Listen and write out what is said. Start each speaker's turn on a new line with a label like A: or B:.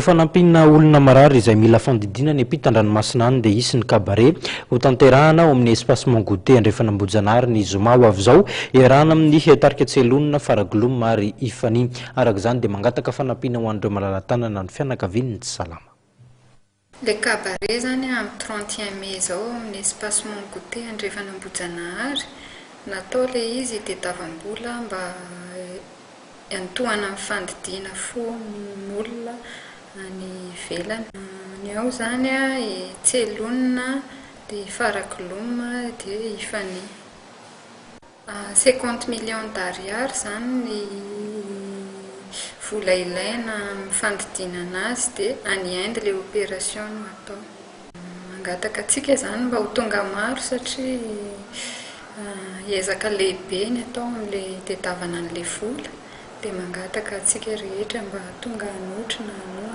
A: Fanampiana olona marary izay mila fandidiana any ampitan-dranomasina any dia hisy ny cabaret hotanterahana ao amin'ny Espace Mon Goûter Andrefanambohijanahary ny zoma ho avy izao, iarahana amin'ny tarika Tselonina, Faragloum ary Ifanihy. Araka izany dia mangataka fanampiana ho an'ireo malala-tanana ny fianakavian'ny tsy salama.
B: Le cabaret zany amin'ny 31 mai zao ao amin'ny Espace Mon Goûter Andrefanambohijanahary, natao le izy hitadiavam-bola mba hiantohana amin'ny fandidiana fon'olona any ivelany. Ny ao zany i Tselonina dia i Faragloum dia i Ifanihy. 50 millions d'ariary zany ny vola ilaina amin'ny fandidiana anazy dia any Inde le opération no atao. Mangataka antsika zany mba ho tonga maro satria ezaka lehibe ny atao amin'ilay hitadiavana an'ilay vola dia mangataka antsika rehetra mba tonga hanotrona hanohana.